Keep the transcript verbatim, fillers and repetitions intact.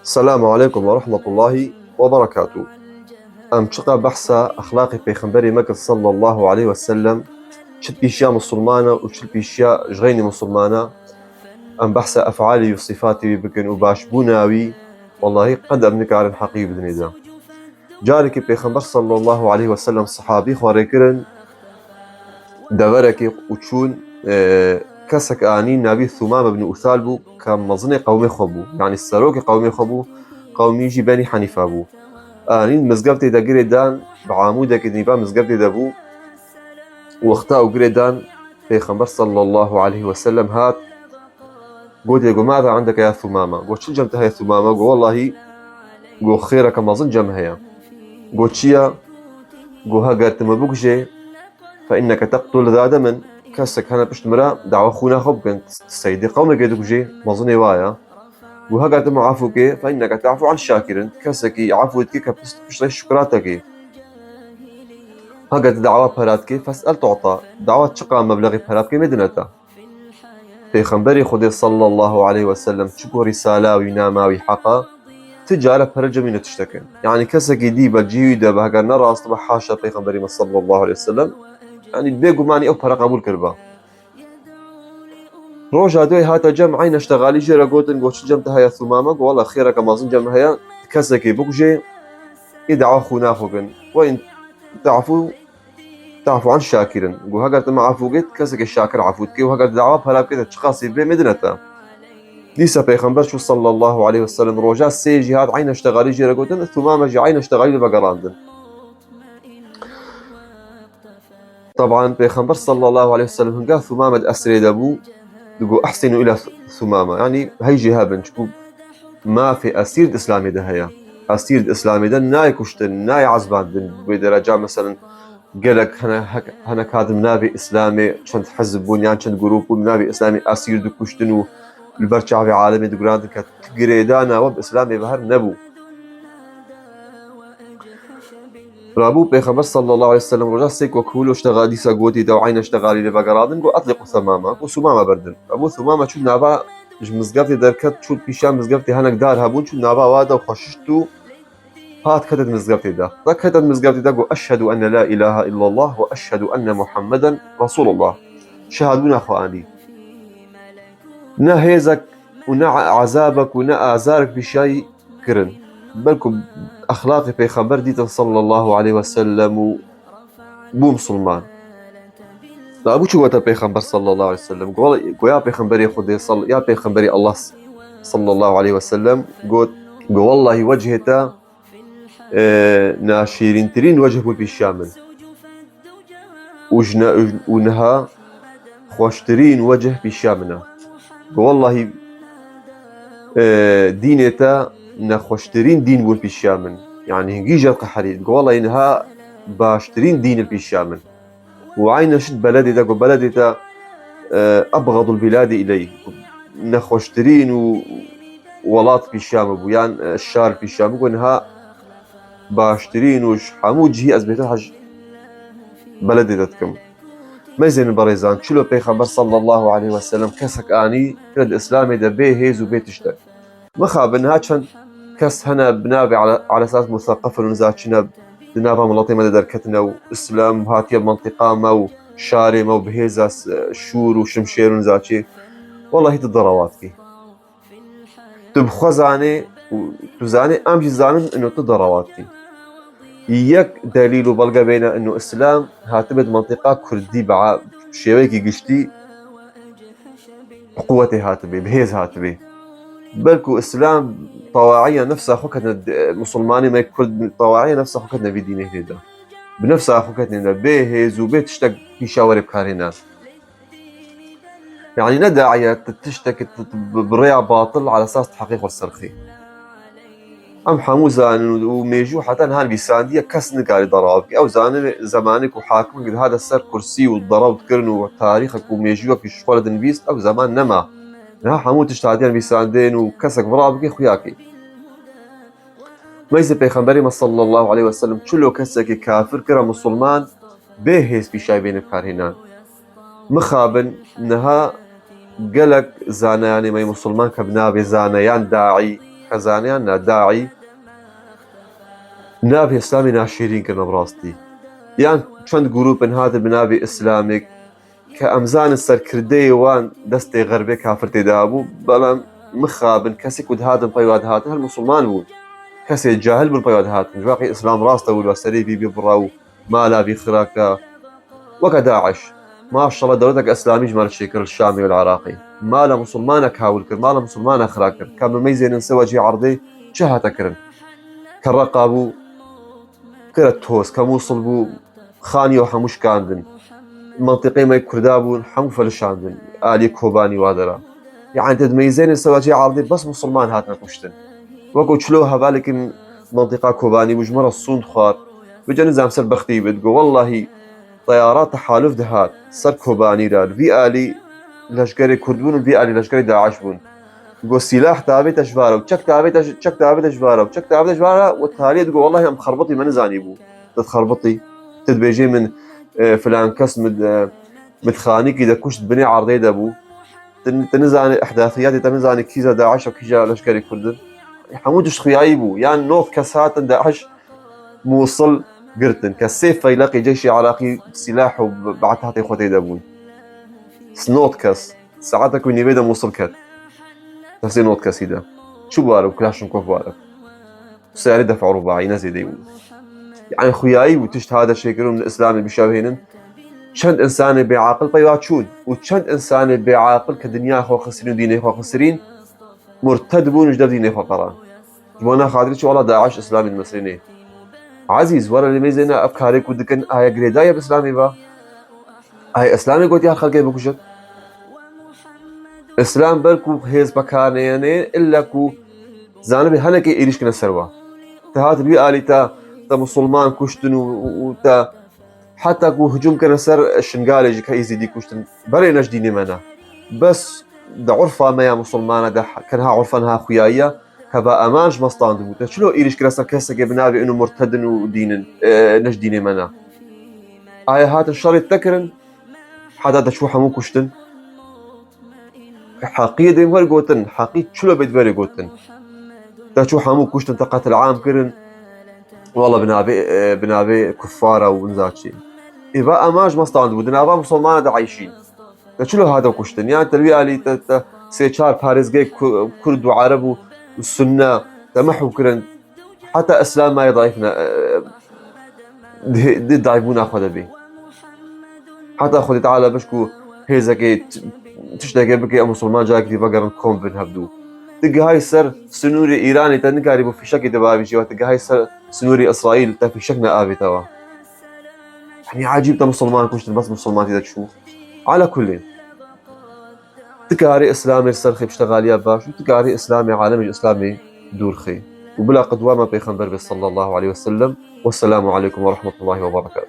Selamu aleykum ve rahmetullahi ve berekatuh. Em çiqa behsa exlaqê Pêxemberê me kir sallallahu aleyhi ve sellem, çi pîşiya Musulmana û çi pîşiya ji xeynî Musulmana, em behsa efalî û sifatê wî bikin û başbûna wî, wellahî qet em nikarin heqî wî bidinê de. Carekê Pêxember sallallahu aleyhi ve sellem sihabî xwe rê kirin, deverekê û çûn, e, kesek anî navî Thumame bin Uthal bû, ke mezinê qewmê xwe bû, yanî serokê qewmê xwe bû, qewmî jî Benî Henîfe bû. Anîn mizgeftê de girê dan, bi amûdekê di nîva mizgeftê de bû. Wexta û girê dan, Pêxember sallallahu aleyhi ve sellem hat, Gotiye, go, "Mâzâ indeke ya Thumame?" Go, "Çi cem te heye Thumame?" Go, "Wellahî," go, "xêreke mezin cem heye." Go, "Çi ye?" Go, "Heger tu min bikujê, fe inneke teqtul zâ demin, kesek hene pişt min re dawa xûna xwe bikin, seydê qewmekê dikujê, mezinê wa ye. Go, heger tu min efû kê, fe inneke ta'fu an şakirin, kesekî efû dikê ke pişt, pişt re şukra te kê. Heger tu dawa pera dikê, fes'el tu'ta, dawa çiqa meblexê pera bikê, mêdine te." Pêxemberê Xwedê sallallahu aleyhi ve sellem çiku rîsala wî, nama wî heq e, ti care pere cem wî ne tiştek e. Yanî kesekî dî be cihê wî de be, heger ne rast be, haşa Pêxemberê me sallallahu aleyhi ve sellem, yanî bêgumanî ew pere qebûl kiriba. Roja doyê hate cem, eyne ştegalî jê re gotin, go, "Çi cem te heye Thumame?" Go, "Wela xêreke mezin cem heye, kesekê bikujê, ê dawa xûna xwe kin. Ve in ta'fu, ta'fu an şakirin." Go, "Heger tu me efû kê, kesekê şakir efû dikê û heger tu dawa pera bikê, te çiqasî bê, mêdine te." Dîsa Pêxember çû sallallahu aleyhi ve sellem, roja sê jî hat, eyne ştegalî jê re gotin, Thumame jî eyne ştegalî li vegerandin. Teban Pêxember sallallahu aleyhi ve sellem hinga Thumame di esrê de bû, digo, "Ehsinu ila Thumame." Yanî hey jê hebin, çiku mafê esîr di Îslamê de heye. Esîr di Îslamê de nayê kuştin, nayê ezbandin. Bi vê dereca, meselen, gelek hene, hek-, hene hatin navê Îslamê, çend hizb bûn yan çend grûp bûn, navê Îslamê esîr dikuştin û li ber çavê alemê digurandin, ke ti girêdana we bi Îslamê ve her nebû. Rabû Pêxember sallallahu aleyhi ve sellem roja sê ku kûl û ştegal dîsa gotî de û eyne ştegalî li vegeradin, got, "Etliqu Thumame." Got, "Thumame berdin." Rabû Thumame çû nava ji mizgeftê derket, çû pîşa mizgeftê, hinek dar hebûn, çû nava wa de xwe şişt û hat kete di mizgeftê de. Da kete di mizgeftê de got, "Eşhedû enne la ilahe illallah ve eşhedû enne Muhammeden Resulullah." Şehadbûna xwe anî. Ne hêzek û ne ezabek û ne azarek pîşayî kirin. Belku exlaqê Pêxember dîtin sallallahu aleyhi ve sellem û bû misilman. Da bû çi gote Pêxember sallallahu aleyhi ve sellem? Go-, goya Pêxemberê Xwedê sal-, ya Pêxemberê Allah sallallahu aleyhi ve sellem got, go, "Wellahî wecihê te, e, naşîrîntirîn wecih bû pîşiya min. Û ji ne-, û niha xweştirîn wecih pîşiya min e." Go, "Wellahî, e, dînê te nexweştirîn dîn bûn pîşiya min. Yanî hingî jê qeherî." Go, "Wellahî niha baştirîn dîn li pîşiya min." Û eyne şit beledê de, go, "Beledê te, e, ebxedul bîladî îley." Nexweştirîn û welat pîşiya min bû, yan, e, şar pîşiya min. Go, "Niha baştirîn û ji hemû cihî ez bêhtir hej beledê de dikim." Meyzên berêzan, çilo Pêxember sallallahu aleyhi ve sellem kesek anî, kire di Îslamê de bê hêz û bê tiştek. Mixabin, niha çend kes hene bi navê ala-, ala esas museqefin û niza çi ne, di nava miletê me de derketine û Îslam hatiye mentiqa me û şarê me û bi hêza s-, şûr û şimşêr û niza çi. Wellahî tu derewa dikî. Tu bi xwe zanê û tu zanê, em jî zanin ino tu derewa dikî. Yek delîl û belge bêne ino Îslam hatibe di mentiqa Kurdî bi a-, şêweyekî giştî bi quwetê hatibê, bi hêz hatibê. Belku Îslam tawaiya nefsa xwe ketine, Musulmanê me Kurd tawaiya nefsa xwe ketine vî dînê hêda. Bi nefsa xwe ketine de bê hêz û bê tiştek pîşa were bikarhêne. Yanî ne daî ye tu tiştekî tu, tu bi, bi rêya batil ala esas tu heqê xwe serxî. Em hemû zanin û, û mêjû heta niha nivîsandiye, kes nikare derew bike. Ew zanin zemanê ku hakimekî dihate ser kursî û derew dikirin û tarîxek û mêjûyekî ji xwe re dinivîst, ew zeman nema. Niha hemû tişt hatiye nivîsandin û kesek vira bike xuya kê. Meyzê Pêxemberê me sallallahu aleyhi ve sellem çilo kesekî kafir kira musulman, bê hêz pîşayî bêne bikarhênan. Mixabin niha gelek zaneyanê me yê musulman ke bi navê zaneyan daî, Qezaniyan na daî navê Îslamê naşîrîn kirine bi rastî. Yan çend grûpin hatin bi navê Îslamê ke em zanin serkirdeyê wan destê xerbê kafir tê de hebû, belam mixabin kesê ku dihatin pey wa dihatin her misilman bûn. Kesê cahil bûn pey wa dihatin. Ji wextê Îslam rast hebû, li serê vî bî bira û mala vî xira ke. Weke DAIŞ. Maşallah, dewletek îslamî ji me re çêkir li Şamê û li Iraqê. Mala misilmanek hawil kir, mala misilmanek xira kir. Ka min meyzênin se wecihê erdê çi hate kirin? Ke Reqa bû, kire toz, ke Mûsil bû, xaniyo hemû şikandin. Mentiqê me Kurda bûn, hemû felişandin. Alî Kobanî wa dera. Yani te dimeyzênê se wecihê erdê bes misilman hatine kuştin. Weko çilo hevalekî mentiqa Kobanî bû, ji me re sûnd xwar. Vêca nizam ser bextî bid, go wellahî teyara tehaluf dihat ser Kobanî re. Li vî alî leşkerê Kurd bûn û vî alî leşkerê DAIŞ bûn. Go sîlah tavê te ji vara û çek tavê te ji, çek tavê te ji vara û çek tavê te ji vara û taliyê digo wellahî em xerbitî me nizanî bû. Te xerbitî. Te dibêjê min, e, filan kes min, e, min xanîkî de kuşt binê erdê de bû. Te, te nizanî ihdasiyatê, te nizanî kîja DAIŞ û kîja leşkerê Kurd in. Hemû tişt xuyayî bû. Yan nod kes hatin DAIŞ Mûsil girtin. Ke sê feyleqê ceyşê Iraqî sîlah û be'tetê xwe tê de bûn. Nod kes. Saetek û nîvê de Mûsil ket. Destê nod kesî de. Çi ware û Kilaşnkof ware. Seyarê defa rubaî ne zêdeyî bû. Yani xuyayî bû tişt hate çêkirin û Îslamê bişewhênin. Çend insanê bêaqil peyva çûn û çend insanê bêaqil ke dinya xwe xisirîn û dînê xwe xisirîn, murted bûn û ji dev dînê xwe qeran. Ji bona xatirê çi wela DAIŞ Îslamê dimesrînê. Ezîz, were li mêzê ne ev karê ku dikin, aya girêdayî bi Îslamê ve. Ay Îslamê gotiye her xelkê bikujin. Îslam ber ku hêz pekaneyene, illa ku zanibe henekê êrîş kine ser wa. Te hat li wî alî te, te musulman kuştin û, û, û te heta ku hicûm kine ser Şingalê jî ke Êzîdî kuştin. Berê ne ji dînê me ne. Bes di urfa me ya musulmana de, ke niha urfa niha xuyayiya, heva eman ji me standibû. Te çilo êrîş kire ser kesekê bi navê ino murtedin û dînin, e, ne ji dînê me ne. Aya hatin şerê te kirin, heta te çû hemû kuştin. Heqiyê dê were gotin, heqî çilo bê were gotin. Te çû hemû kuştin, te qetil am kirin. Wala bi navê, e, bi navê kuffara û niza çi. Êva eman ji me standibû, di nava musulmana de eyşîn. Te çilo hate kuştin? Yan te li wî alî te, te sê çar parêzgehê Ku-, Kurd û Ereb û Sunne te mehw kirin. Heta Îslam mayê daîf ne, e, di, di daîfbûna xwe de bî. Heta Xwedê Teala biş ku hêzekê t-, tiştekê bike, em musulman cayekî dî vegerin kom bin hevdû. Tu gihayî ser sinûrê Îranê, te nikarî bo fîşekê de bavêjî, we tu gihayî ser sinûrê Îsraîl, te fîşek neavête we. Yanî ecîb te musulman kuştin, bes musulman tê de çû. Ala kullî. Dikarî Îslamê li ser xê piştexaliya baş û dikarî Îslamê, alemê ji Îslamê dûr xê. Û bila qidwa me Pêxember be sallallahu aleyhi ve sellem. Wesselamu aleykum ve rahmetullahi ve berekatuhu.